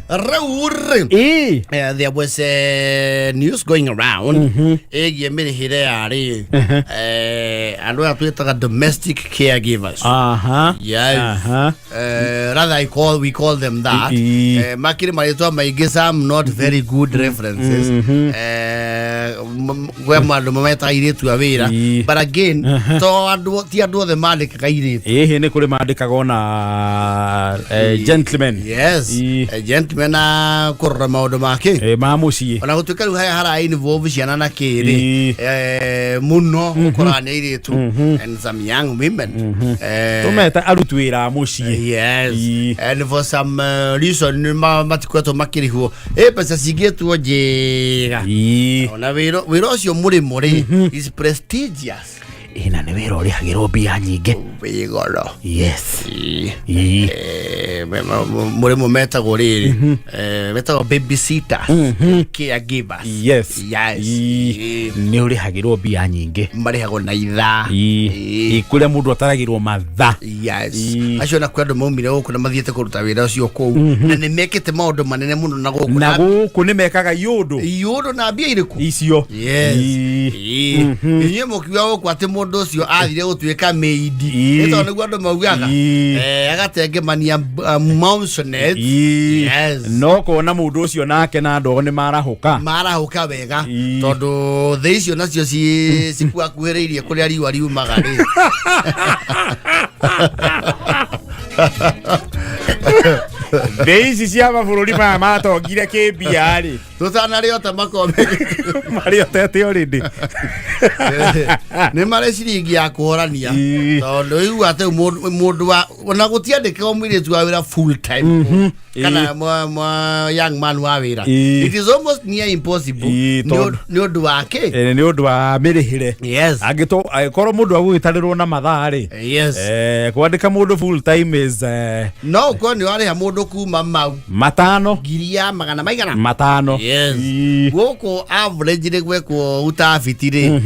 Rĩu rĩ, there was a news going around ĩgiĩ mĩrĩhĩre ya rĩ, andũ aya twĩtaga domestic caregivers. Yes. Rather we call them that. Makĩrĩ marĩtwa maingĩ, some not very good references. Kwe andũ mametaga airĩtu a wĩra. But again, to andũ, ti andũ othe mandĩkaga airĩtu. Ĩhĩ, nĩ kũrĩ mandĩkaga ona gentlemen. Yes. Gentlemen na kũrora maũndũ make ma mũciĩ. Ona gũtuĩka rĩu haya hara involve ciana na kĩrĩ, mũno ũkoraga nĩ airĩtu and some young women. Tũmeta aruti wĩra a mũciĩ. Yes. And for some reason nĩ matikoretwo makĩrĩhwo mbeca cingĩtuo njega. Ona wĩra ũcio mũrĩmo rĩ is prestigious. Ĩ, na nĩ wĩra ũrĩhagĩrwo mbia nyingĩ. Wĩ goro. Mũrĩmo metagwo rĩrĩ, metagwo babysitters, caregivers. Yes. Nĩ ũrĩhagĩrwo mbia nyingĩ. Marĩhagwo na ithaa. Kũrĩa mũndũ ataragĩrwo mathaa. Yes. Acio na kwĩ andũ maumire gũkũ na mathiĩte kũruta wĩra ũcio kũu na nĩ mekĩte maũndũ manene mũno na gũkũ. Na gũkũ nĩ mekaga iũndũ. Iũndũ na mbia irĩkũ? Icio. Yes. Inyuĩ mũkiuga gũkũ atĩ mũndũ ũcio athire gũtuĩka maid. Nĩ tondũ nĩguo andũ maugaga. Agatengemania mansionette. Yes. No kona mũndũ ũcio nake na ndogo nĩ marahũka. Marahũka wega. Tondũ thĩ icio nacio cikuakuhĩrĩirie kũrĩa riũa riumaga rĩ. Thĩ ici cia mabũrũri maya matongire kĩmbia rĩ. Tũtanarĩo ta makombe. Marĩ otete already. Nĩ marĩ ciringi ya kũhorania. Tondũ igua atĩ mũndũ wa ona gũtiandĩkĩrwo mũirĩtu wa wĩra full time kana mwa young man wa wĩra. It is almost near impossible. Nĩ nĩ ũndũ wa kĩ? Nĩ ũndũ wa mĩrĩhĩre. Angĩkorwo mũndũ agũgĩtarĩrwo na mathaa rĩ, kwandĩka mũndũ full time is No ũkorwo nĩ warĩha mũndũ kuma mau 500 ngiri ya magana maigana 500. Yes. Gũkũ average rĩ, gwekwo utafiti rĩ,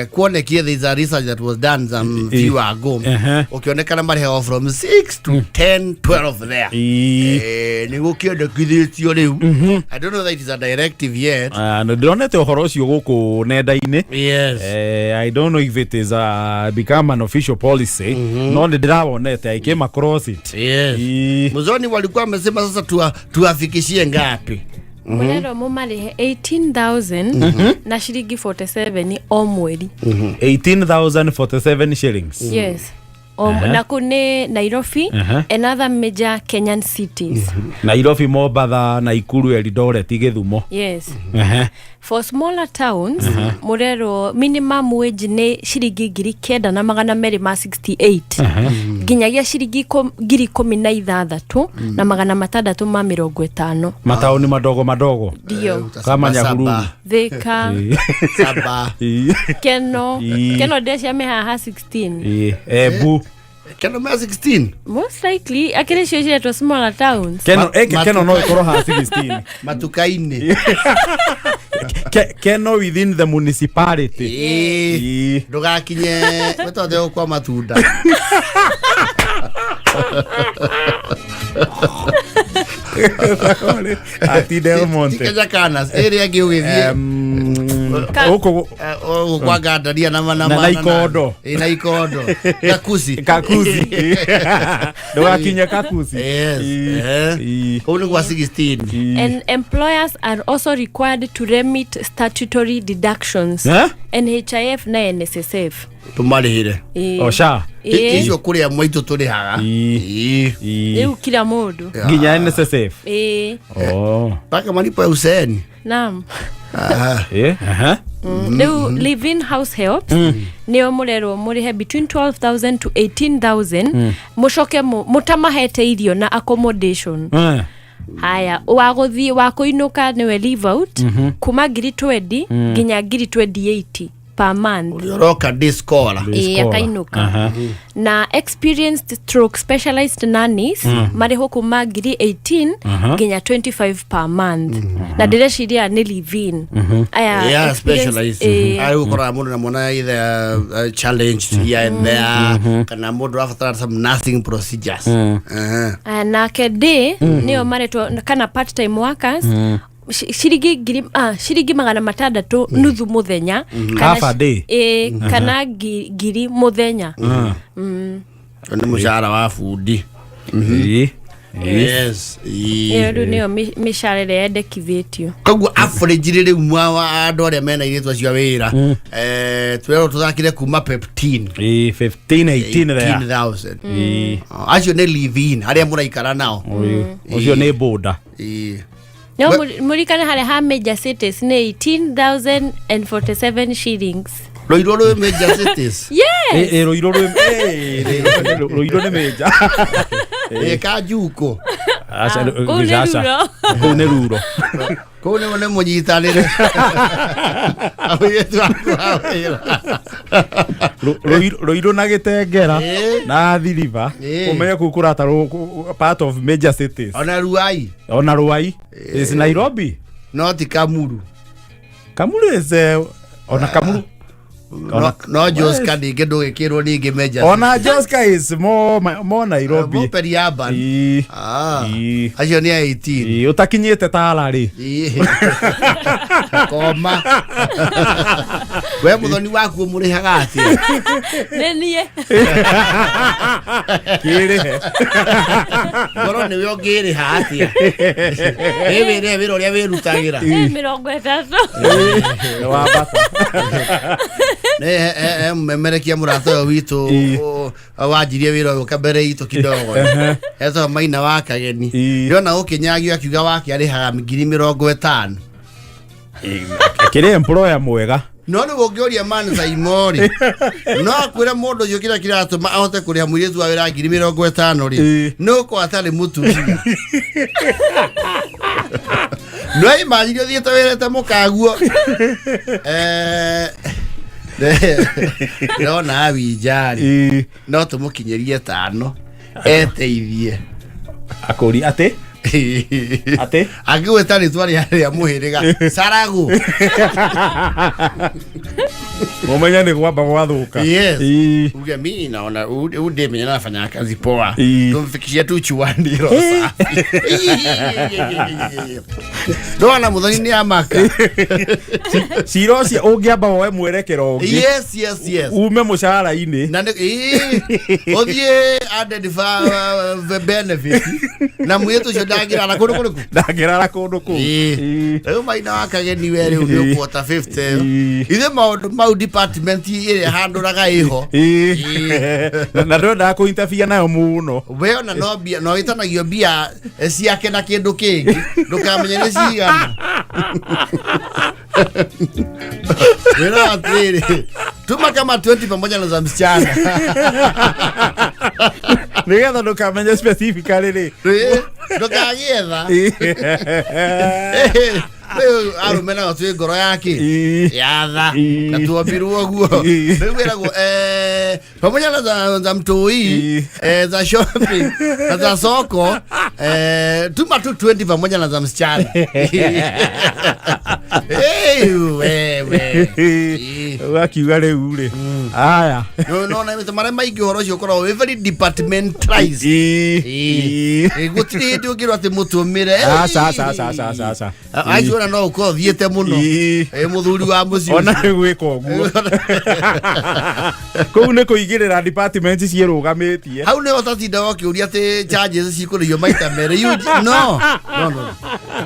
kuonekire there is a research that was done some few ago, ũkĩonekana marĩhagwo from 6 to 10, 12 there. Nĩ gũkĩendekithĩtio rĩu. I don't know that it is a directive yet. Ah, na ndĩronete ũhoro ũcio gũkũ nenda-inĩ. I don't know if it is become an official policy, no nĩ ndĩrawonete, I came across it. Mzoni walikuwa wamesema sasa tuwafikishie ngapi? Mũrerwo mũmarĩhe 18,000 na ciringi 47 o mweri. 18,047 shillings. Yes. Na kũ nĩ Nairobi and other major Kenyan cities. Nairobi, Mombatha, Naikuru, Eldoret, Gĩthumo. Yes. For smaller towns mũrerwo minimum wage nĩ ciringi 9268 nginyagia ciringi 16,650. Mataũni madogo madogo. Ndio. Kama Nyahururu. Thika. Saba. Keno. Keno ndecia mehaha 16. Embu. Keno mea 16. Most likely akĩrĩ cio ciretwo smaller towns. Keno, Keno no ĩkorwo ha 16. Matuka-inĩ. Keno within the municipality. Ndũgakinye wĩtondeo kwa matunda. Ati Del Monte. Ti Kenya Canas ĩrĩa ĩngĩ ũgĩthiĩ Gũkũ gũkũ kwa Gandaria na Na Ikondo. Na Ikondo, Kakuzi. Kakuzi, ndũgakinye Kakuzi. Yes. Kũu nĩ gwa 16. And employers are also required to remit statutory deductions, Eh? NHIF na NSSF. Tũmarĩhĩre. Osha. Icio kũrĩa mwaitũ tũrĩhaga. Rĩu kila mũndũ. Nginya NSSF. Ĩĩ. Oh. Mpaka malipo ya uzeeni. Naam. Aha. Rĩu live in house helps nĩo mũrerwo mũrĩhe between 12,000 to 18,000, mũcoke mũtamahete irio na accommodation. Haya, wa gũthiĩ wa kũinũka nĩwe leave out, kuma ngiri 20 nginya ngiri 28. per month. Ũrĩa ũroka discola. Ĩĩ, Scholar. akainũka. Aha. Na experienced stroke specialized nannies marĩhwo kuma ngiri 18 nginya 25 per month, na ndĩreciria nĩ live in aya. Yeah, experience- specialized. Ĩĩ. Arĩ gũkoraga mũndũ na mwana either challenged here and there, kana mũndũ abatara some nursing procedures. Aya, nake day nĩo maretwo kana part time workers, ciringi ngiri, ciringi 650 nuthu mũthenya, kana Half a day. Ĩĩ, kana ngiri mũthenya. Nĩ mũcara wa bundi. Yes. Ĩyo rĩu nĩyo mĩcara ĩrĩa yendekithĩtio. Koguo average rĩu mwa andũ arĩa mena airĩtu acio a wĩra, twĩrwo tũthakire kuma 15. Ĩĩ, 15, 18 there. 18,000. Ĩĩ. Acio nĩ live in arĩa mũraikara nao. Ũcio nĩ boda. Ĩĩ. No mũrikane harĩa ha major cities nĩ 18,047 shillings. Rũirũ rwĩ major cities? Yes. Ĩĩ, Rũirũ rwĩ ĩĩ, Rũirũ nĩ major. Ĩ Kanjuko? Aca, Ah, kũu nĩ aca. ruro. Kũu nĩ ruro. Kũu nĩmo nĩ mũnyitanĩre airĩtu aku a wĩra. Rũirũ na Gĩtengera na Athi River, ũmenye kũu kũratarwo part of major cities. Ona Ruai? Ona Ruai is Nairobi. No ti Kamuru? Kamuru is ona Kamuru. No Joska ningĩ ndũgĩkĩrwo ningĩ major? Ona Joska is more Nairobi. More peri-urban. Ĩĩ. Ah. Ĩĩ. Acio nĩ a 18. Ĩĩ, ũtakinyĩte Tala rĩ. Ĩĩ. Koma we mũthoni waku ũmũrĩhaga atĩa? Nĩ niĩ. Kĩrĩhe. Korwo nĩwe ũngĩrĩha atĩa ĩ wĩra wĩra ũrĩa wĩrutagĩra? Nĩ 30. Nĩ wambata. Nĩ mũmemerekia mũrata ũyũ witũ wanjirie wĩra ũyũ kabere itũ kidogo, etagwo Maina wa Kageni. Ndĩrona gũkĩnyagio akiuga wake arĩhaga 50,000. Kĩrĩ employer mwega. No nĩ ũngĩũria man Saimori, no akwĩre mũndũ ũcio kĩrĩa kĩratũma ahote kũrĩha mũirĩtu wa wĩra 50,000 rĩ, nĩ ũkorwo atarĩ mũtumia. No imagine ũthiĩte wĩrĩte mũkaguo. Ndĩrona awinjarĩ no tũmũkinyĩrie tano eteithie. Akũri atĩ atĩ Angĩgwĩta rĩtwa rĩa mũhĩrĩga Saragu. Mũmenye nĩ gwamba gwathũka. Yes. Ĩĩ. Uge mi naona ude mwenye anafanya kazi poa. Tumfikishie tu chuani roho safi. Ndona muthoni ni amaka. Cira ũcio ũngĩamba woe mwerekero ũngĩ, Yes. ume mũcara-inĩ. Na nĩ ũthiĩ added benefit na mũirĩtu ũcio ndangĩrara kũndũ kũrĩkũ? Ndangĩrara kũndũ kũu. Ĩĩ. Rĩu Maina wa Kageni, we rĩu nĩ ũkuota 50. Ithuĩ maũndũ mau department ĩrĩa handũraga ĩho. Ĩĩ. Na ndwendaga kũ interfere nayo mũno. We ona no mbia no ĩtanagio mbia ciake na kĩndũ kĩngĩ ndũkamenye nĩ cigana. Wĩra atĩrĩrĩ, tuma kama 20 pamoja na za msichana. Nĩgetha ndũkamenye specifically rĩ. Ĩ, ndũkagĩetha rĩu arũme nao twĩ ngoro yake yatha na tuombirwo guo. Rĩu wĩragwo pamoja na za mtoi, za shopping na za soko, tuma tu 20 pamoja na za msichana. Hey, wewe. Ĩ. Ũgakiuga rĩu rĩ aya. No no na marĩa maingĩ ũhoro ũcio ũkoragwo wĩ very departmentalized. Ĩĩ. Ĩ, gũtirĩ hĩndĩ ũngĩrwo atĩ mũtũmĩre. Aca, aca, aca, aca, aca, aca. Acio ona no ũkorwo ũthiĩte mũno. Ĩĩ. Ĩ, mũthuri wa mũciĩ Ona ũcio. nĩ gwĩka ũguo kũu nĩ kũigĩrĩra department ciĩrũgamĩtie. Hau nĩho ũtatindaga ũkĩũria atĩ charges cikũrĩhio maita merĩ. No no no,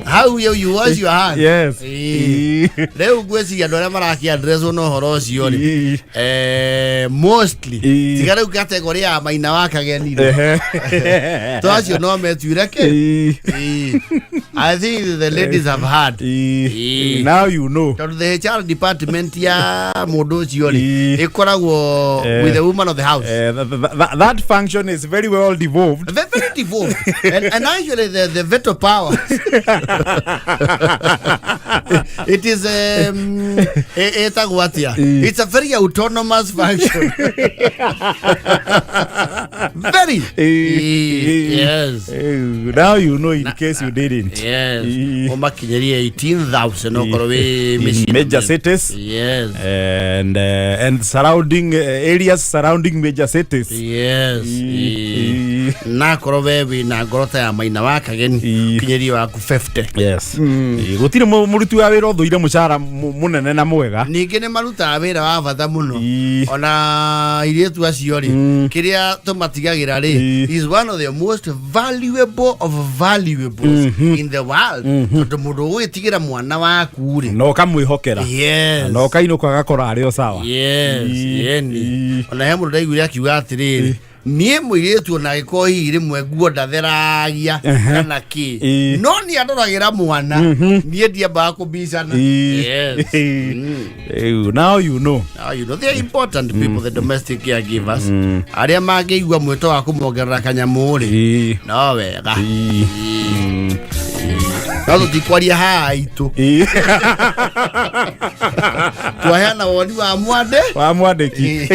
hau you wash your hands. Yes. Ĩĩ. Rĩu ngwĩciria andũ arĩa marakĩ addresswo na ũhoro ũcio rĩ, mostly tiga rĩu category ya Maina wa Kageni rĩ, to acio no metuire kĩ. Ĩĩ. Ĩĩ. I think the ladies have had Ĩĩ. Ĩĩ. Now you know. Tondũ the HR department ya mũndũ ũcio rĩ, Ĩĩ. ĩkoragwo with the woman of the house. That function is very well devolved. Very, very devolved. And actually the veto power It is ĩtagwo atĩa? It's a very autonomous function, very. Yes. Now you know, in case you didn't. Yes. Ĩ. Ũmakinyĩrie 18,000 okorwo wĩ In mĩciĩ major cities and surrounding areas surrounding major cities. Yes. Na korwo we wĩna ngoro ta ya Maina wa Kageni, kinyĩrie waku 50. Yes. Gũtirĩ mũruti wa wĩra ũthũire mũcara mũnene na mwega. Ningĩ nĩ marutaga wĩra wa bata mũno. Ona airĩtu acio rĩ, kĩrĩa tũmatigagĩra rĩ, is one of the most valuable of valuables in the world, tondũ mũndũ ũgũgĩtigĩra mwana waku rĩ, Na ũkamwĩhokera na ũkainũka agakora arĩ o sawa. Yes. Yeni. Ona he mũndũ ndaiguire akiuga atĩrĩrĩ, niĩ mũirĩtu ona agĩkorwo hihi rĩmwe nguo ndatheragia kana kĩ, no nĩ andoragĩra mwana, niĩ ndiambaga kũbicana. Yes. Rĩu, now you know. Now you know they are important people, the domestic caregivers. Arĩa mangĩigua mwĩto wa kũmongerera kanyamũ rĩ, no wega. No tũtikwaria haha itũ, twaheana woni wa mwande wa mwandĩki.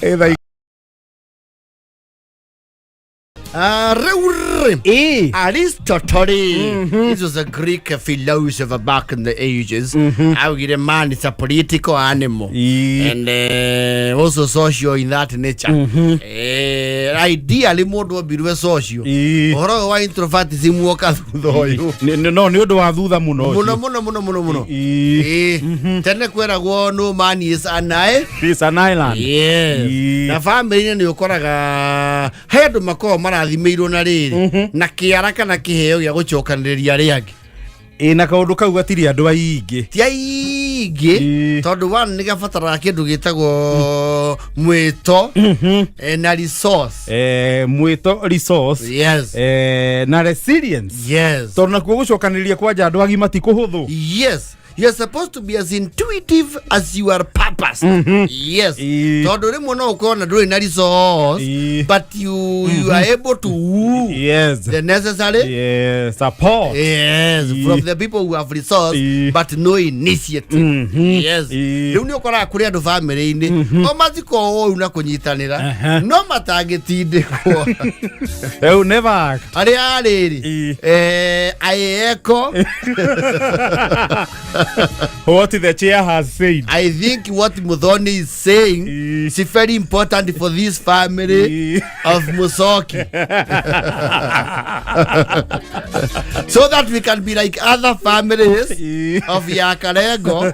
Ĩ, thaa Rĩu rĩ, Aristotle, this was a Greek philosopher back in the ages, augire man is a political animal and also social in that nature. Ideally mũndũ ombirwe social. Ũhoro ũyũ wa introvertism woka thutha ũyũ. No nĩ ũndũ wa thutha mũno mũno ũcio. Mũno mũno mũno mũno. Ĩ. Tene kweragwo no man is an island. It's an island. Yes. Na bamĩrĩ-inĩ nĩ ũkoraga he andũ makoragwo marathimĩirwo na rĩrĩ na kĩara kana kĩheo gĩa gũcokanĩrĩria arĩa angĩ. Ĩ, na kaũndũ kau gatirĩ andũ aingĩ. Ti aingĩ, tondũ one nĩ gabataraga kĩndũ gĩtagwo mwĩto na resource. Mwĩto, resource, na resilience, tondũ nakuo gũcokanĩrĩria kwanja andũ agima ti kũhũthũ. Yes, you're supposed to be as intuitive as you are purpose. Yes. Tondũ rĩmwe no ũkorwo na ndũrĩ na resource, but you are able to woo the necessary support from the people who have resource but no initiative. Yes. Rĩu nĩ ũkoraga kũrĩ andũ bamĩrĩ-inĩ o matikoo ũru na kũnyitanĩra, no matangĩtindĩkwo. They will never act. Arĩa rĩrĩ, I echo what the chair has said. I think what Muthoni is saying is very important for this family of Musoki, so that we can be like other families of Yakarego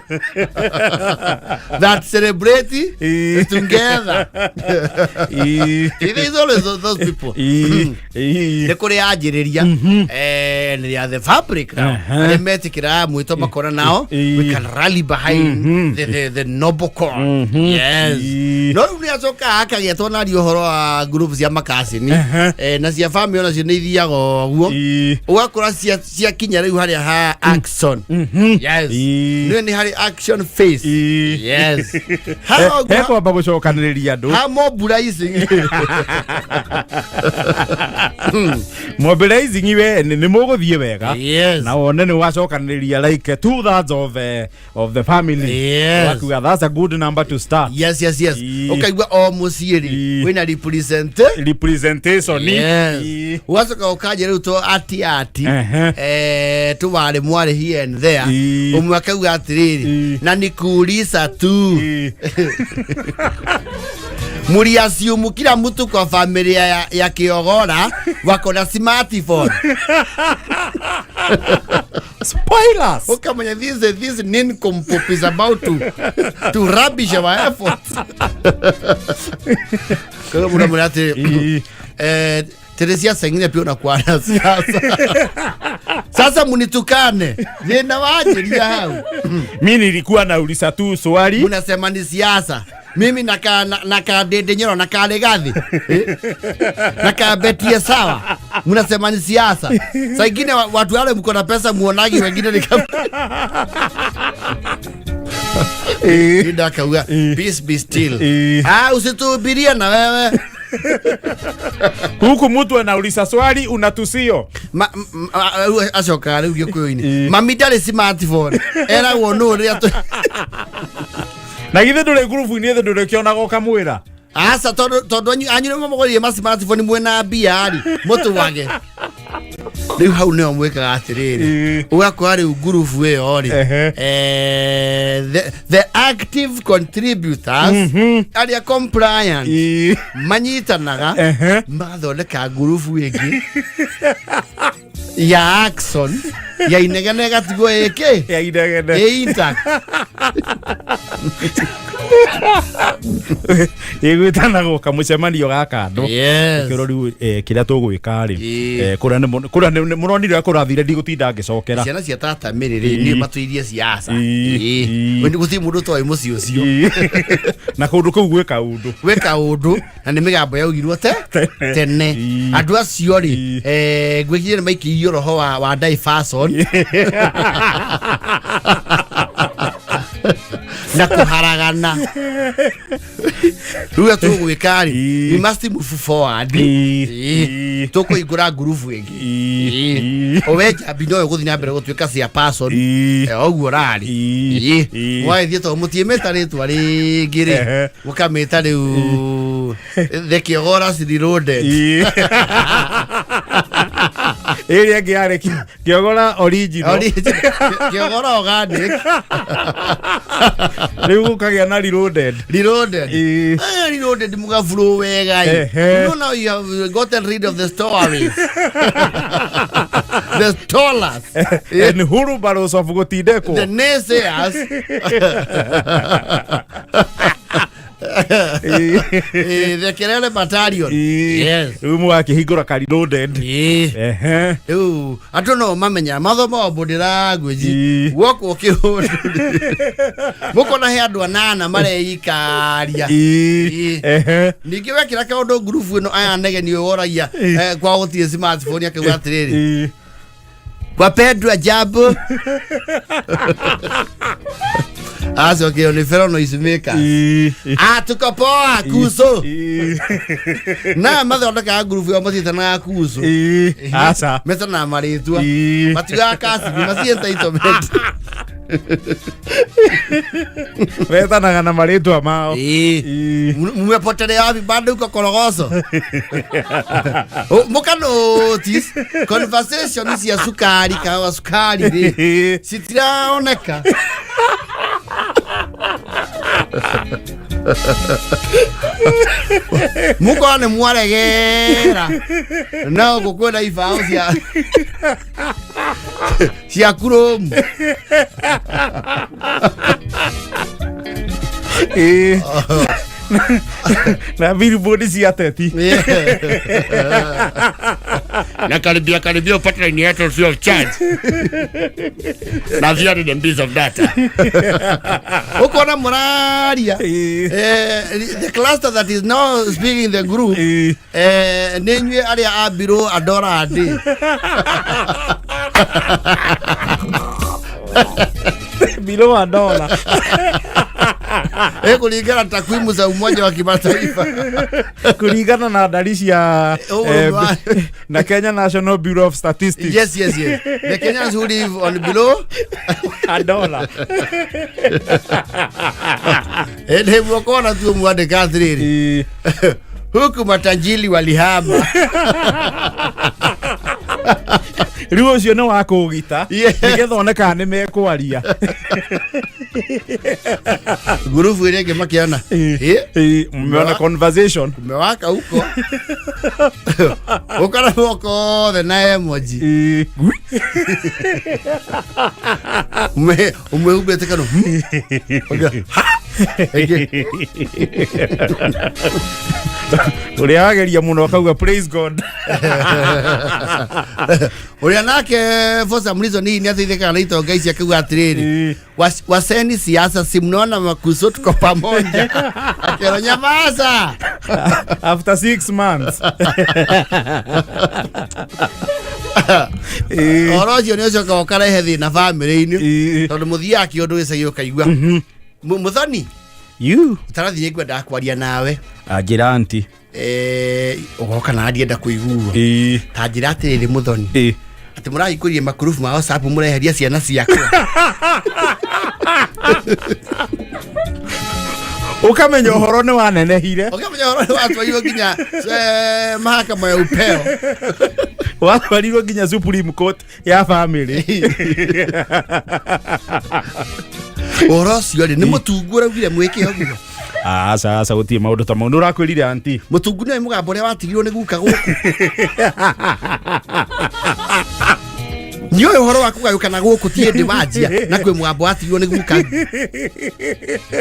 that celebrate together. There is always those people. Nĩ kũrĩ anjĩrĩria, and they are the fabric now, arĩa metĩkĩra mwĩto makora nao, we can rally behind the noble cause. Yes. No rĩu nĩ acoka akagĩa twonaria ũhoro wa group cia makacini na cia family onacio nĩ ithiaga ũguo, ũgakora ciakinya rĩu harĩa ha action. Yes. Nĩ harĩ action phase. Yes. Ha He kwamba gũcokanĩrĩria andũ. Ha mobilizing. Mobilizing, we nĩ mũgũthiĩ wega na wone nĩ wacokanĩrĩria like two thirds of the family. Wakiuga that's a good number to start. Yes. Ũkaigua o mũciĩ rĩ, wĩna represent representation. Yes. Ũgacoka ũkanjia rĩu to ati ati tũwarĩ mwarĩ here and there. Ũmwe akauga atĩrĩrĩ, na nikuuliza tu, muliassume kila mtu kwa familia ya Kiogora wako na smartphone. Spoilers. Ukamenya this nincompoop is about to rubbish our efforts. Kwa hiyo mnamwona ati Teresia saa ingine pia unakuwa na siasa. Sasa munitukane thĩna wanjĩria hau. Mi nilikuwa nauliza tu swali. Munasema ni siasa. Mimi nakaa nakaa Ndĩndĩ Nyoro, nakaa Rigathi, eh? Nakaa Betie sawa, munasema ni siasa. Saa ingine watu wale mko na pesa muonagi wengine ni kama Linda akauga, "Peace be still." Ah, usituhubirie na wewe. Huku mtu anauliza swali unatusio. Rĩu acokaga rĩu Gĩkũyũ-inĩ, mami ndarĩ smartphone, eragwo nũ rĩrĩa Na githĩ ndũrĩ ngurubu-inĩ thĩ ndũrĩkĩonaga ũkamwĩra? Aca, tondũ anyu nĩ mamũgũrire ma smartphone mwĩna mbia rĩ, mũtwage rĩu hau nĩho mwĩkaga atĩrĩrĩ, ũgakora rĩu ngurubu ĩyo rĩ, the active contributors arĩa compliant manyitanaga, magathondeka ngurubu ĩngĩ ya action ya Inegene, ĩgatigwo ĩkĩ? Ya Inegene. Ĩ intact. Ĩgwĩtanagwo kamũcemanio ga kando. Kĩro rĩu, kĩrĩa tũgwĩka rĩ, kũrĩa kũrĩa mũronire ũrĩa kũrathire, ndigũtinda ngĩcokera. Ciana cia tata mĩrĩ rĩ, nĩ matũirie siasa. Gũtirĩ mũndũ ũtoĩ mũciĩ ũcio. Na kũndũ kũu gwĩ kaũndũ. Gwĩ kaũndũ na nĩ mĩgambo yaugirwo te tene. Andũ acio rĩ, ngwĩciria nĩ maikĩirio roho wa diversion na kũharagana. Rĩu ũrĩa tũgwĩka rĩ, we must move forward. Tũkũhingũra ngurubu ĩngĩ. Owe njambi noyo gũthiĩ na mbere gũtuĩka cia person. Ũguo rarĩ. Mwagĩthiĩ tondũ mũtiĩmĩta rĩtwa rĩngĩ rĩ, mũkamĩta rĩu the Kĩogora Reloaded. Ĩrĩa ĩngĩ yarĩ Kĩogora original. Kĩogora organic. Rĩu gũkagĩa na reloaded. Reloaded. Reloaded mũgaburo wega. You know, now you have gotten rid of the stories, the stallers and wheelbarrows of gũtindĩkwo. The naysayers. The Kelele Battalion. Yes. Rĩu mũgakĩhingũra ka reloaded. Rĩu andũ no mamenya mathoma o body language. Guoko kĩũndũ mũkona he andũ anana mareikaria. Ningĩ wekĩra kaũndũ ngurubu ĩno, aya negeni woragia, kwa gũtirĩ smartphone, akauga atĩrĩrĩ, "Wapendwa, jambo," acokio nĩ fellow noise makers, "Ah, tuko poa, kuso." Na mathondekaga ngurubu ĩyo matiĩtanaga kuso. Aca. Metanaga marĩtwa. Matigaga kasini maci entitlement. Metanaga na marĩtwa mao. Mumepotelea wapi? Bado uko Korogoco? Muka notice conversation cia cukari kawa cukari rĩ, citiraoneka. Mukona nĩ mwaregera no gũkwĩna ibaũ cia kuromu. Na billboard cia ateti. Na karibia karibia upate line yetu free of charge na 300 MBs of data, ukona muraria. The cluster that is now speaking in the group, nĩ inyuĩ arĩa a below a dollar a day. Below a dollar. Kulingana na takwimu za Umoja wa Kimataifa. Kũringana na ndari cia Oh, na Kenya National Bureau of Statistics. Yes, the Kenyans who live on below a dollar. Nĩguo kona tu mwandĩka atĩrĩrĩ, "Huku matajiri walihama." Rĩu ũcio nĩ wa kũũgita nĩgetha one kana nĩ mekwaria. Ngurubu ĩrĩa ĩngĩ makĩona. Mmeona conversation. Kumewaka huko, ukara moko othe na emoji. Umwe humbĩte kano. Ha! Ĩngĩ. Ũrĩa wageria mũno akauga, "Praise God." Ũrĩa nake for some reason hii nĩ ateithĩkaga na itonga ici akauga atĩrĩrĩ, "Waseni siasa, si mnaona makuso tuko pamoja?" Akera, "Nyamaza." After 6 months. Ũhoro ũcio nĩ ũcoka ũkarehe thĩna bamĩrĩ-inĩ, tondũ mũthiaga kĩũndũ gĩcagi ũkaigua, "Mũthoni." You. Ũtarathiĩ, ngwendaga kwaria nawe. Anjĩra anti. Ũgoka na ndienda kũigua. Ta njĩra atĩrĩrĩ, Mũthoni, atĩ mũrahingũrie makurubu ma WhatsApp, mũreheria ciana ciakwa. Ũkamenya ũhoro nĩ wanenehire. Ũkamenya ũhoro nĩ watwarirwo nginya mahakama ya upeo. Watwarirwo nginya Supreme Court ya family. Ũhoro ũcio rĩ, nĩ Mũtungu ũraugire mwĩke ũguo? Aca, aca, gũtirĩ maũndũ ta mau. Nĩ ũrakwĩrire anti. Mũtungu nĩwe mũgambo ũrĩa watigirwo nĩ guka gũkũ. Nĩũĩ ũhoro wa kũgayũkana gũkũ ti hĩndĩ wanjia, na kwĩ mũgambo watigirwo nĩ guka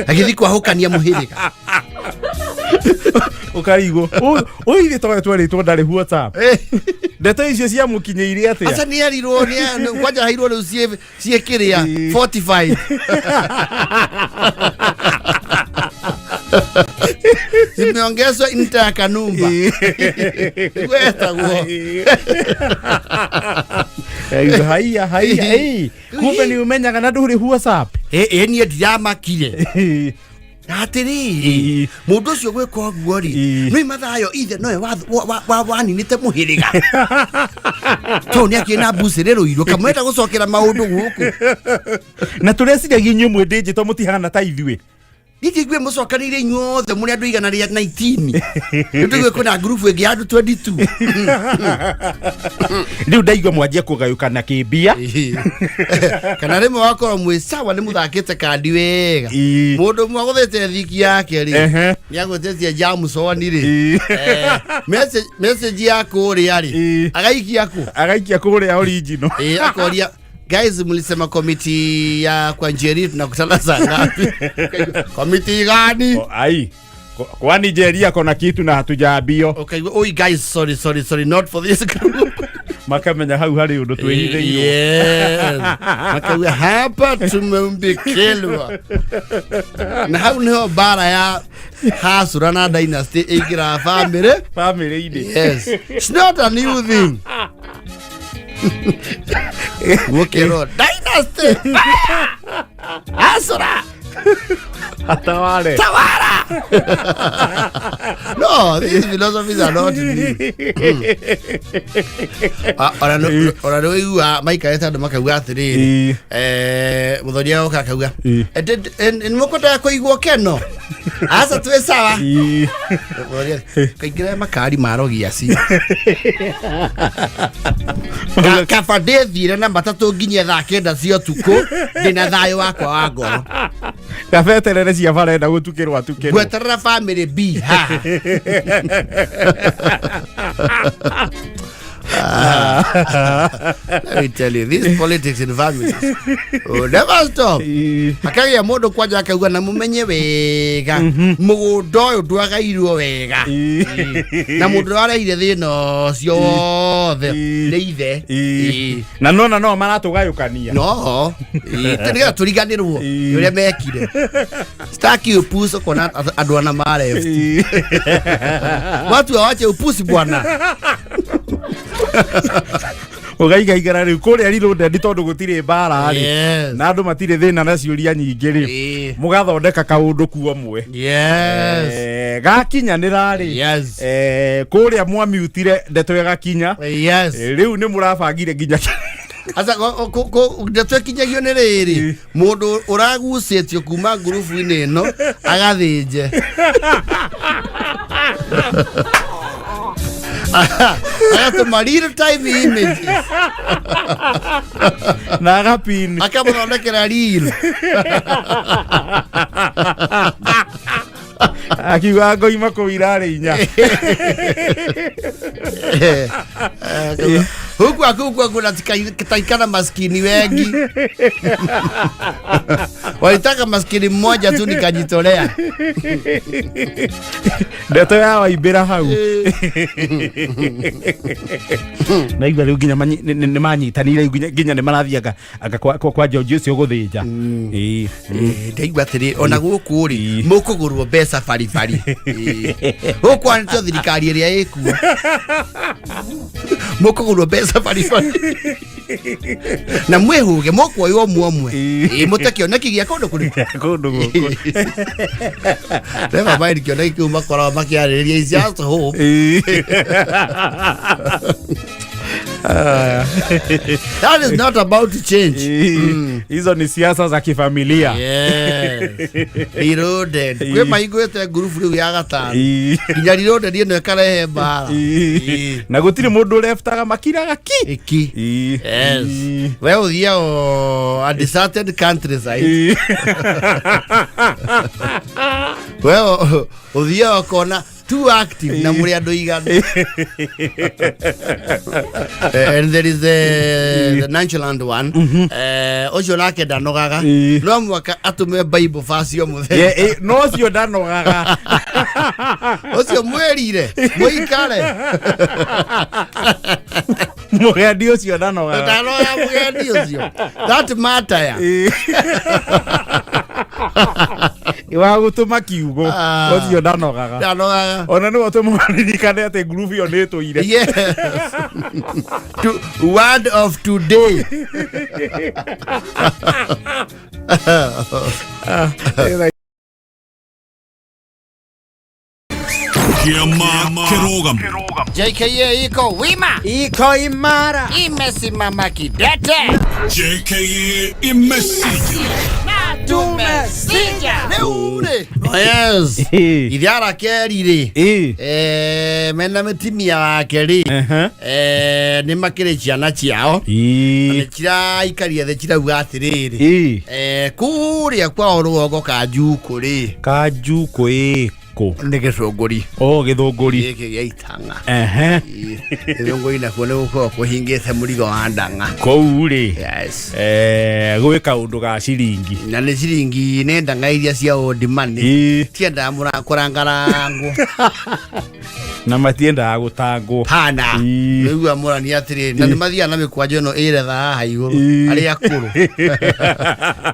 agĩthiĩ kwahũkania mũhĩrĩga. Ũkarigwo ũithĩ towe twerĩtwo ndarĩ WhatsApp, ndeto icio ciamũkinyĩire Aca. atĩa? Nĩ erirwo kwanja hairwo rĩu ciĩ kĩrĩa 45 zimeongezwa inta ya Kanumba nĩguo etagwo. Haiya, haiya, ĩ, kumbe nĩ ũmenyaga na ndũrĩ WhatsApp. Ĩ, niĩ ndiramakire atĩrĩrĩ, mũndũ ũcio gwĩka ũguo rĩ, nĩ mathayo ithe nowe waninĩte mũhĩrĩga, tondũ nĩ akĩrĩ na mbucĩrĩ rũirũ kamwenda gũcokera maũndũ gũkũ. Na tũreciragia inyuĩ mwĩ ndĩnjĩto mũtihana ta ithuĩ. Gĩkĩ igue mũcokanĩire inyuothe mũrĩ andũ 119, nĩ tũigue kwĩna ngurubu ĩngĩ ya andũ 22. Rĩu ndaigua mwanjia kũgayũkana kĩmbia. Kana rĩmwe wakorwo mwĩ sawa, nĩ mũthakĩte kandi wega, mũndũ ũmwe agũthĩte thiki yake rĩ, nĩ agwĩtĩtie Jamson rĩ, message ya kũrĩa rĩ, agaikia kũ? Agaikia kũrĩa original. Akoria, "Guys, mlisema komiti ya kwa Njeri tunakutana saa ngapi? Komiti gani?" O, ai, kwani Njeri ako na kitu na hatujaambio? Ukaigua, "Oi guys, sorry, sorry, sorry, not for this group." Makamenya hau harĩ ũndũ twĩhithĩirwo. Yes, makauga hapa tumeumbikelwa, na hau niho mbara ya hasura na dynasty ĩingĩraga family. Family-inĩ. Yes, it's not a new thing. Gũkĩrwo dynasty hasura. Atawale. Tawara. No, these philosophies are not new. Ah, ona nĩ ũiguaga maikarĩte andũ makauga atĩrĩrĩ, mũthoni agoka akauga, "Nĩ mũkwendaga kũigwo keno? Aca, twĩ sawa." Mũthoni kaingĩra makari ma rogiaci. Kaba ndĩthire na matatũ nginya thaa 9 cia ũtukũ, ndĩna thayũ wakwa wa ngoro. Gabeterere cia barenda gũtukĩrwo atukĩrwo. Ngweterera family B haha. Let me tell you, these politics in families will never stop. Akagĩa mũndũ kwanja akauga, na mũmenye wega mũgũnda ũyũ ndwagairwo wega, na mũndũ ũrĩa wareire thĩna ũcio wothe nĩ ithe. Na nona no maratũgayũkania. No nĩgetha tũriganĩrwo nĩ ũrĩa mekire. Staki upusi, ũkona andũ ana mareft. Watu wawache upusi bwana. Ũgaigaigara rĩu kũrĩa reloaded tondũ gũtirĩ mbara rĩ, na andũ matirĩ thĩna na ciũria nyingĩ rĩ, mũgathondeka kaũndũ kuo mwe. Gakinyanĩra rĩ, kũrĩa mwamiutire ndeto ĩgakinya. Rĩu nĩ mũrabangire nginya Asa ndeto ĩkinyagio nĩ rĩrĩ, mũndũ ũragucĩtio kuma ngurubu-inĩ ĩno agathĩnje, agatũma real time images. Na agapini. Akamũthondekera reel. Akiuga ngoima kũu irarĩ 4. Huku akuku kuna taikana maskini wengi, walitaka maskini mmoja tu, nikajitolea. Ndeto ya waimbĩra hau naigua rĩu nginya nĩ manyitanĩire nginya nĩ marathianga anga kwa George ũcio gũthĩnja. Ĩĩ. Ndaigua atĩrĩ, ona gũkũ rĩ, mũkũgũrwo mbeca baribari. Gũkũ anĩtio thirikari ĩrĩa ĩkuo, mũkũgũrwo mbeca baribari. Na mwĩhũge mũkuoywo ũmwe ũmwe. Ĩĩ. Ĩĩ, mũte kĩoneki gĩa kũndũ kũrĩkũ? Kũndũ gũkũ. Never mind, kĩoneki kĩu makoragwo makĩarĩrĩria is just hope. That is not about to change. Hizo ni siasa za kifamilia. Yes. Reloaded. Kwĩ mahingũrĩte ngurubu rĩu ya gatano. Nginya reloaded ĩno ĩkarehe mbara. Na gũtirĩ mũndũ ũrefutaga, makiraga ki. Ĩki. Yes. We ũthiaga o a deserted countryside. We ũthiaga ũkona too active na mũrĩ andũ igana. And there is the nonchalant one. Ũcio nake ndanogaga. No mwaka atũme Bible verse o mũthenya. Yeah, no ũcio ndanogaga. Ũcio mwĩrire mũikare. Mũgendi ũcio ndanogaga. Ndanoga mũgendi ũcio. That matter ya. Wa gũtũma kiugo. Ah. Ũcio ndanogaga. Ndanogaga. Ona nĩwe tũmũririkane atĩ ngurubu ĩyo nĩ ĩtũire. Yes. To, word of today. Kĩama Kĩrũgamo. JKA iko wima. Iko imara. Imesimama kidete. JKA imesija. Tumesija. Rĩu rĩ. Oh, yes. Ithe arakeri rĩ. Mena mũtumia wake rĩ. Nĩ makĩrĩ ciana ciao. Na nĩ ciraikaria thĩ cirauga atĩrĩrĩ. Kũrĩa kwao rũgongo kanjukũ rĩ. Kanjukũ ĩkũ? Nĩ gĩcũngũri. O gĩthũngũri. Gĩkĩ gĩa itang'a. Gĩthũngũri nakuo nĩ gũkorwo kũhingĩte mũrigo wa ndang'a. Kũu rĩ. Yes. Gwĩ kaũndũ ga ciringi. Na nĩ ciringi, nĩ ndang'a iria cia old money. Tiendaga kũrangarangwo. Na matiendaga gũtangwo. Hana. Rĩu mũrani atĩrĩrĩ, na nĩ mathiaga na mĩkwanjo ĩno ĩretha haha igũrũ arĩa akũrũ.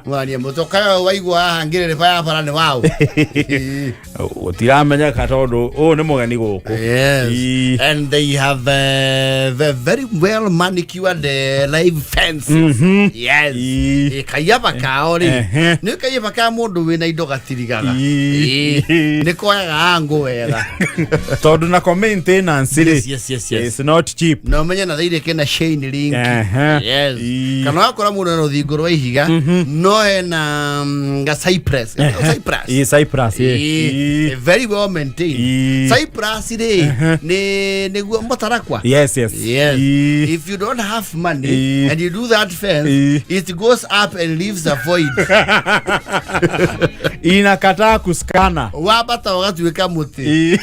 Mũrani mũtoka waigua haha ngĩrĩrĩba ya bara nĩ waũ. Gũtiramenyeka tondũ ũyũ nĩ mũgeni gũkũ. Yes. And they have the very well manicured live fences. Yes. Kaiaba kao rĩ. Nĩ kaiaba ka mũndũ wĩna indo gatirigaga. Nĩ koyaga angũ wega. Tondũ nako maintenance rĩ, Yes. it's not cheap. Na ũmenye na thĩinĩ kĩna chain link. Yes. Kana wakora mũndũ na rũthingo rwa ihiga no hena ga cypress. Cypress. Ĩĩ, cypress, ĩĩ. Very well maintained. Cypress rĩ, nĩ nĩguo mũtarakwa. Yes. Yes. If you don't have money and you do that fence, it goes up and leaves a void. Inakataa kuskana. Wambata ũgatuĩka mũtĩ.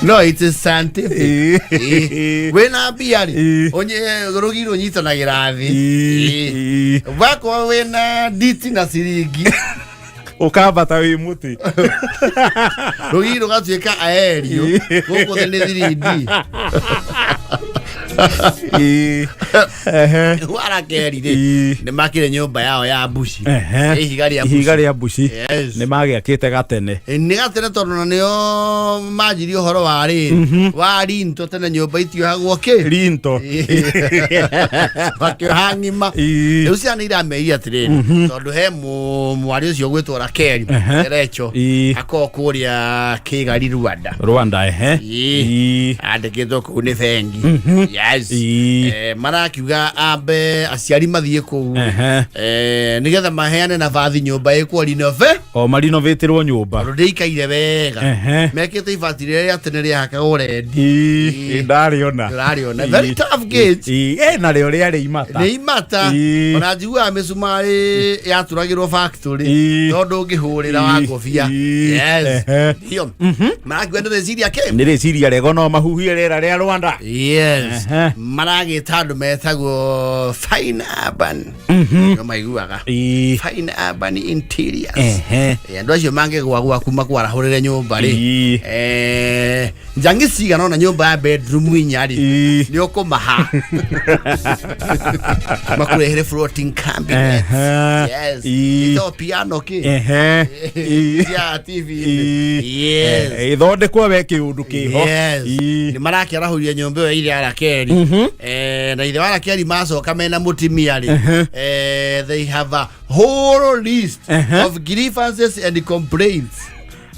No, it is scientific. Wĩna mbia rĩ, rũgiri rũnyitanagĩra thĩ. Wakorwo wĩna nditi na ciringi, Ũkambata wĩ mũtĩ. Rũgiri rũgatuĩka aerio. Gũkũ thĩ nĩ 3D. Warakeri rĩ, nĩ makire nyũmba yao ya mbuci. Ihiga rĩa mbuci. Ihiga rĩa mbuci. Yes. Nĩ magĩakĩte gatene. Nĩ gatene tondũ na nĩo manjirie ũhoro wa rĩrĩ wa rinto, tene nyũmba itiohagwo kĩ. Rinto. Makĩoha ng'ima. Rĩu ciana irameria atĩrĩrĩ, tondũ he mwarĩ ũcio ũgwĩtwo Rakeli, Recho, akorwo kũrĩa Kĩgari, Rwanda. Rwanda, ehe. Andĩkĩtwo kũu nĩ bengi. Yes. Marakiuga ambe aciari mathiĩ kũu nĩgetha maheane nabathi nyũmba ĩkwo renove. O marinovĩtĩrwo nyũmba. Tondũ ndĩikaire wega. Mekĩte ibati rĩrĩa rĩa tene rĩahakagwo rendi. Ndarĩona. Ndũrarĩona. Very tough gate. Narĩo rĩarĩ imata. Nĩ imata. Ona njiguaga mĩcumarĩ yaturagĩrwo factory tondũ ũngĩhũrĩra wa ngobia. Yes. Ndio marakiuga nĩ rĩciria kĩ. Nĩ rĩciria rĩega no mahuhie rĩera rĩa Rwanda. Yes. Maragĩta andũ metwo Metagwo Fine Urban, nĩo maiguaga. Fine Urban Interiors. Andũ acio mangĩgwa gwaku makwarahũrĩre nyũmba rĩ, njangi cigana ona nyũmba ya bedroom inya rĩ, nĩ ũkũmaha makũrehere floating cabinets. Yes. Ito piano kĩ cia TV. Yes. Ĩthondekwo we kĩũndũ kĩho. Yes. Nĩ marakĩarahũria nyũmba ĩyo ya ithe Arakeri. Na ithe wa Arakeri macoka mena mũtimia rĩ, they have a whole list of grievances and complaints.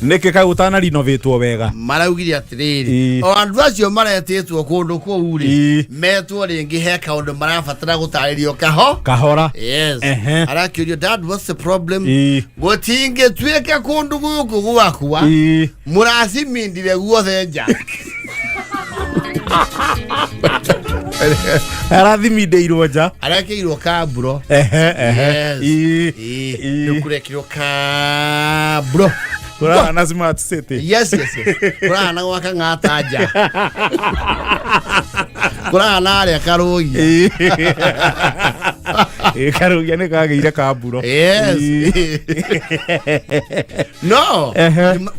Nĩkĩ kau ũtanarinovatwo wega? Maraugire atĩrĩrĩ, o andũ acio maretĩtwo kũndũ kũu rĩ, metwo rĩngĩ he kaũndũ marabatara gũtarĩrio kaho Kahora. Yes. Arakĩũrio, "Dad, what's the problem?" Gũtingĩtuĩka kũndũ gũkũ gwakwa mũracimindire guothe nja. Arathimindĩirwo nja. Arekĩirwo kamburo. Ehe, ehe. Yes. Rĩu kũrekĩrwo kamburo. Kũrahana smart city. Yes. Kũrahana gwaka ng'ata nja, kũrahana arĩa karũgia. Karũgia nĩ kagĩire kamburo. Yes. No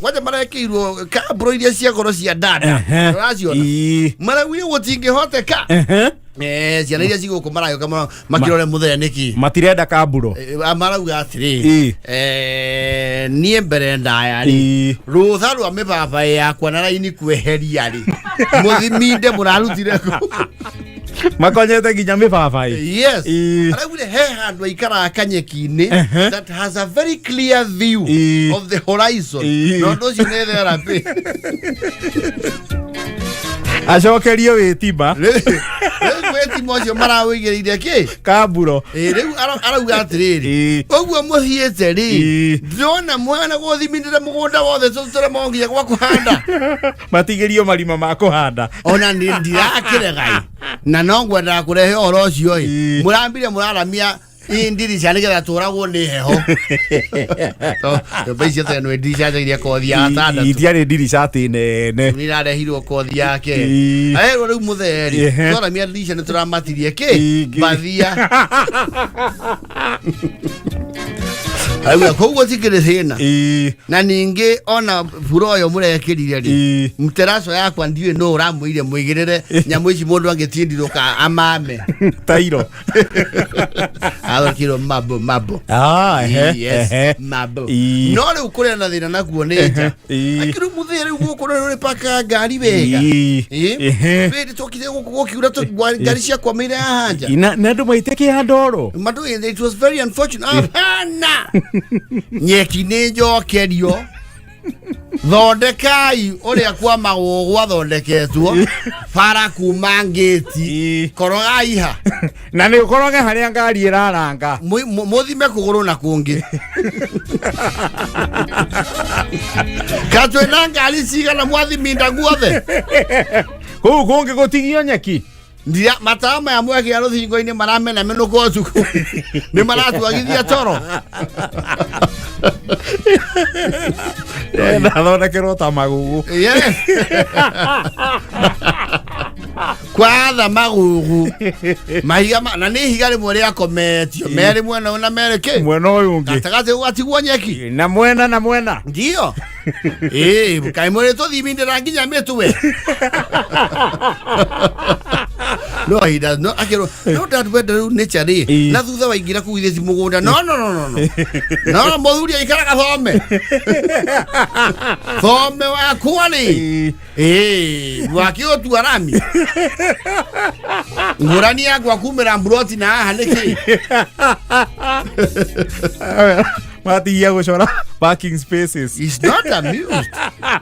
kwanja marekĩirwo kamburo iria cia goro cia dada. Ũraciona? Maraugire gũtingĩhoteka. Ciana iria cigũkũ maragĩũka makĩrore mũthee nĩkĩ. Matirenda kamburo. Marauga atĩrĩ, niĩ mbere ndaya rĩ, rũtha rwa mĩbabaĩ yakwa na raini kweheria rĩ, mũthiminde mũrarutire kũ? Makonyete nginya mĩbabaĩ. Yes. Araugire he handũ aikaraga kanyeki-inĩ that has a very clear view of the horizon. Na ũndũ ũcio nĩ therapy. Acokerio wĩtimba. Rĩu gwĩtima ũcio marawĩigĩrĩire kĩ? Kamburo. Rĩu arauga atĩrĩrĩ, ũguo mũthiĩte rĩ, ndĩrona mwana gũthimindĩra mũgũnda wothe tũtũremwo nginya gwa kũhanda. Matigĩrio marima ma kũhanda. Ona nĩ ndirakĩregai na no ngwendaga kũrehe ũhoro ũcio ĩ. Mũrambire mũraramia ndirica nĩgetha tũragwo nĩ heho. Nyũmba icio tene ndirica njagire kothi ya gatandatũ. Itiarĩ ndirica atĩ nene. Nĩ irarehirwo kothi yake. Aherwo rĩu mũtheri, twaramia ndirica nĩ tũramatirie kĩ? Mbathia. Arauga koguo tikĩrĩ thĩna. Na ningĩ ona bura ũyũ mũrekĩrire rĩ, mteraco yakwa ndiũĩ nũ ũramwĩire mũigĩrĩre nyamũ ici mũndũ angĩtindirũka amame. Tairo. Athokirwo mabo mabo. Ah, ehe. Yes, mabo. No rĩu kũrĩa na thĩna nakuo nĩ nja. Akĩrĩ mũthĩ rĩu gũkũ rĩu rĩpaka ngari wega. Rĩrĩ twokire gũkũ gũkiura ngari ciakwamĩire haha nja. Na andũ maitĩkĩa ndoro. Madu, it was very unfortunate. Hapana. Nyeki nĩ njokerio. Thondekai ũrĩa kwa magũgũ gwathondeketwo bara kuma ngĩti. Korogai ha. Na nĩ ũkoroge harĩa ngari ĩraranga. Mũthime kũgũrũ na kũngĩ. Katwĩna ngari cigana mwathiminda guothe. Kũu kũngĩ gũtigio nyeki. Ndira matawa maya mwekĩra rũthingo-inĩ maramena mĩnũko ũtukũ nĩ maratwagithia toro. Ndathondekerwo ta magugu. Yes. Kwatha magugu mahiga na nĩ ihiga rĩmwe rĩakometio merĩ mwena ũyũ na merĩ kĩ Mwena ũyũ ũngĩ. Gatagatĩ gũgatigwo nyeki. Na mwena na mwena. Ndio ĩĩ, kaĩ mwĩrĩ tũthimindĩra nginya mĩtwe. No he does not akĩrwo no dad wenda rĩu nature rĩ, na thutha waingĩra kũu ithĩ ti mũgũnda. No, no, no, no, no, no, mũthuri aikaraga thome thome wakwa rĩ. Ĩĩ, wakĩũtua rami ngũrani yakwa kumĩra mburoti na haha nĩkĩ? Matigia gũcora parking spaces. He's not amused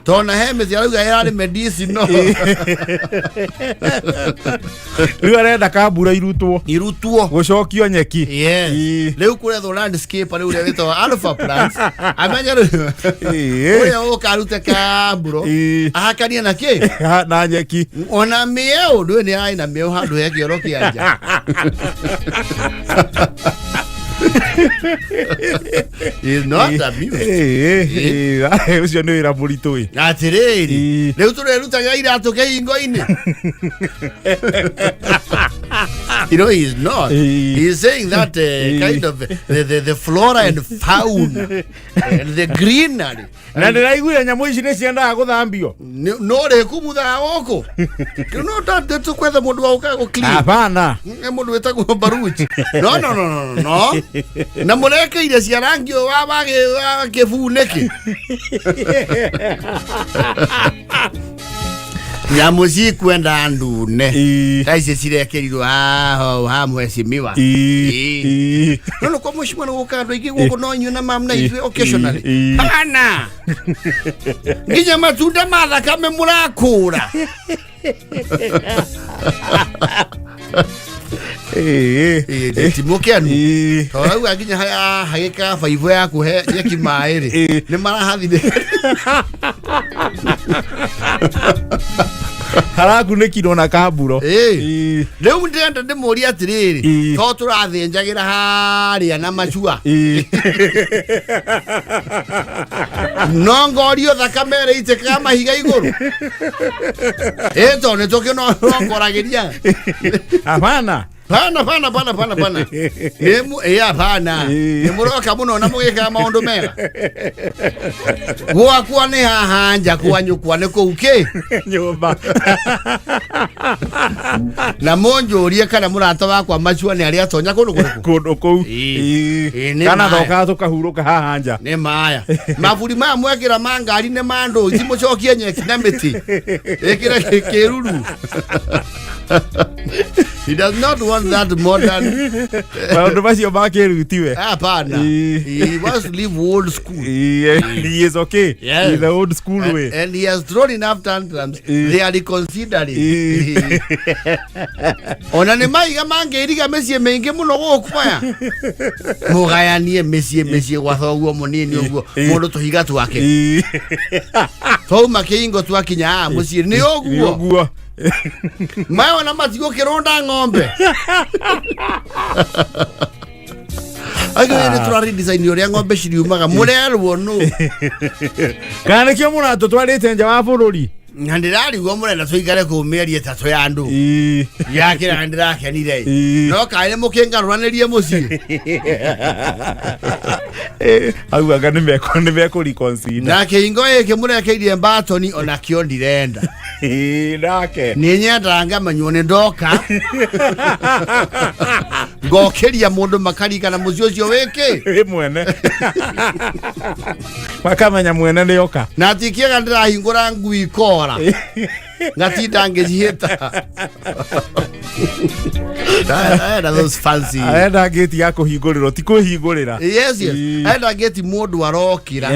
tona he mĩtĩ arauga ĩrarĩ medicinal. Rĩu arenda kambura irutwo. Irutwo. Gũcokio nyeki. Yes. Rĩu kũrethwo landscape rĩu ũrĩa wĩtagwo Alpha Plants amenye rĩu ũrĩa ũka arute kamburo ahakanie na kĩ? Na nyeki. Ona mĩeũ ndũĩ nĩ arĩ na mĩeũ handũ he kĩoro kĩa nja. He's not amused. Ũcio nĩ wĩra mũritũ ĩ. Atĩrĩrĩ, rĩu tũrerutaga iratũ kĩhingo-inĩ. You know, he's not. He's saying that kind of the flora and fauna and the greenery. Na ndĩraiguire nyamũ ici nĩ ciendaga gũthambio. No rĩ kumuthaga gũkũ no tũkwetha mũndũ wa gũka gũ clean. Hapana. Nĩ mũndũ wĩtagwo Baruch. No, no, no, no, no. Na mũrekeire cia rangi ũyũ wa kĩbuu nĩkĩ? Nyamũ cikwenda ndune. Ta ici cirekerirwo haha ha mheshimiwa. No kwa mheshimiwa nĩ gũka andũ aingĩ gũkũ no inyuĩ na mam na ithuĩ occasionally. Hapana. Nginya matunda ma thakame mũrakũra. Ti mũkenu. Tondũ rauga nginya haya hagĩka baibũ ya kũhe nyeki maĩ rĩ, nĩ marahathire. Harakunĩkirwo na kamburo. Rĩu ndĩrenda ndĩmũrie atĩrĩrĩ, to tũrathĩnjagĩra harĩa na macua. No ngorio thakame ĩrĩa ĩitĩkaga mahiga igũrũ. Tondũ nĩ tũkĩnongoragĩria. Hapana. Pana, pana, pana, pana, pana. Hapana. Nĩ mũroka mũno na mũgĩkaga maũndũ mega. Gwakwa nĩ haha nja kwa nyũkwa nĩ kũu kĩ? Nyũmba. Na mũnjũrie kana mũrata wakwa macua nĩ arĩa atonya kũndũ kũrĩkũ? Kũndũ kũu. Nĩ Kana maya. thokaga tũkahurũka haha nja. Nĩ maya. Maburi maya mwekĩra ma ngari nĩ ma ndũ, mũcokie nyeki na mĩtĩ. Ĩkĩre kĩruru. He does not want that modern. Maũndũ macio ma kĩrĩu tiwe. Hapana. He wants to live old school. He is okay. Yes. In the old school way. And he has thrown enough tantrums. They are reconsidering. Ona nĩ maiga mangĩiriga mĩciĩ mĩingĩ mũno gũkũ maya. Mũgayanie mĩciĩ mĩciĩ gwa thoguo mũnini ũguo mũndũ tũhiga twake. Twauma kĩingo twakinya haha mũciĩ nĩ ũguo. Ũguo. Maya ona matigũkĩrũnda ng'ombe. Angĩ nĩ tũra redesign ũrĩa ng'ombe ciriumaga mũrerwo nũ. Kana nĩkĩo mũratũtwarĩte nja wa bũrũri. Na ndĩrarigwo mũrenda tũikare kũu mĩeri ĩtatũ ya andũ. Yakĩra ndĩrakenire. No kaĩ nĩ mũkĩngarũranĩrie mũciĩ. Hau anga nĩ mekũ reconsider. Na kĩhingo gĩkĩ mũrekeirie mbatoni onakĩo ndirenda. Nake. Nĩ nyendaga ngamenywo nĩ ndoka. Ngokĩria mũndũ makarikana mũciĩ ũcio wĩkĩ. Wĩ mwene. Makamenya mwene nĩ oka. Na ti kĩega ndĩrahingũra ngui kora. Ngatinda ngĩcihĩta. Arenda those fancy. Arenda ngĩti ya kũhingũrĩrwo ti kwĩhingũrĩra. Yes, yes. Arenda ngĩti mũndũ arokĩra.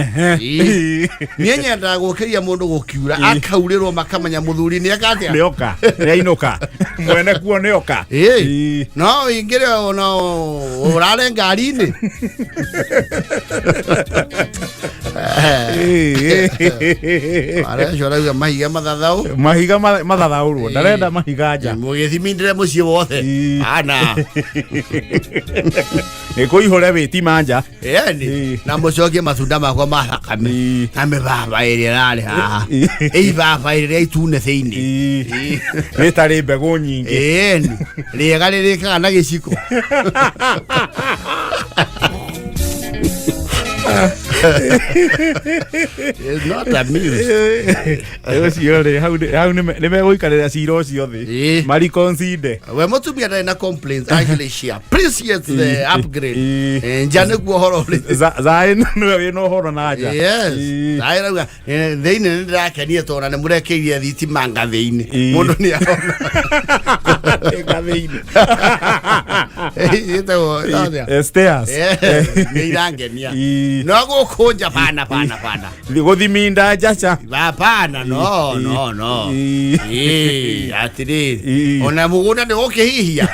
Niĩ nyendaga gũkĩria mũndũ gũkiura akaurĩrwo makamenya mũthuri nĩ eka atĩa. Nĩ oka. Nĩ ainũka. Mwene kuo nĩ oka. No ingĩre ona ũrare ngari-inĩ. Arecio arauga mahiga mathathaũ. Mahiga mathathaũrwo. Ndarenda mahiga nja. Mũgĩthimindĩre mũciĩ wothe. Ana. Nĩ kũihũre wĩtima nja. Ĩni. Na mũcokie matunda makwa ma thakame. Na mĩbaba ĩrĩa ĩrarĩ haha. Ibaba ĩrĩa itune thĩinĩ. Rĩtarĩ mbegũ nyingĩ. Ĩni. Rĩega rĩrĩkaga na gĩciko. It's not amused. Ũcio rĩ hau nĩ megũikarĩra cira ũcio thĩ. Mariconsider. We mũtumia ndarĩ na complaints. Actually she appreciates the upgrade. Nja nĩguo ũhoro ũrĩ. Zaĩ nĩwe wĩna ũhoro na nja. Yes. Zaĩ rauga thĩinĩ nĩ ndĩrakenire tondũ nĩ mũrekeirie thitima ngathĩ-inĩ. Mũndũ nĩ arona. Ngathĩ-inĩ. Ĩtagwo Stairs. Nĩ irangenia. No gũkũ nja bana bana bana. Gũthiminda njaca. Hapana, no, no, no. Atĩrĩrĩ. Ona mũgũnda nĩ gũkĩhihia.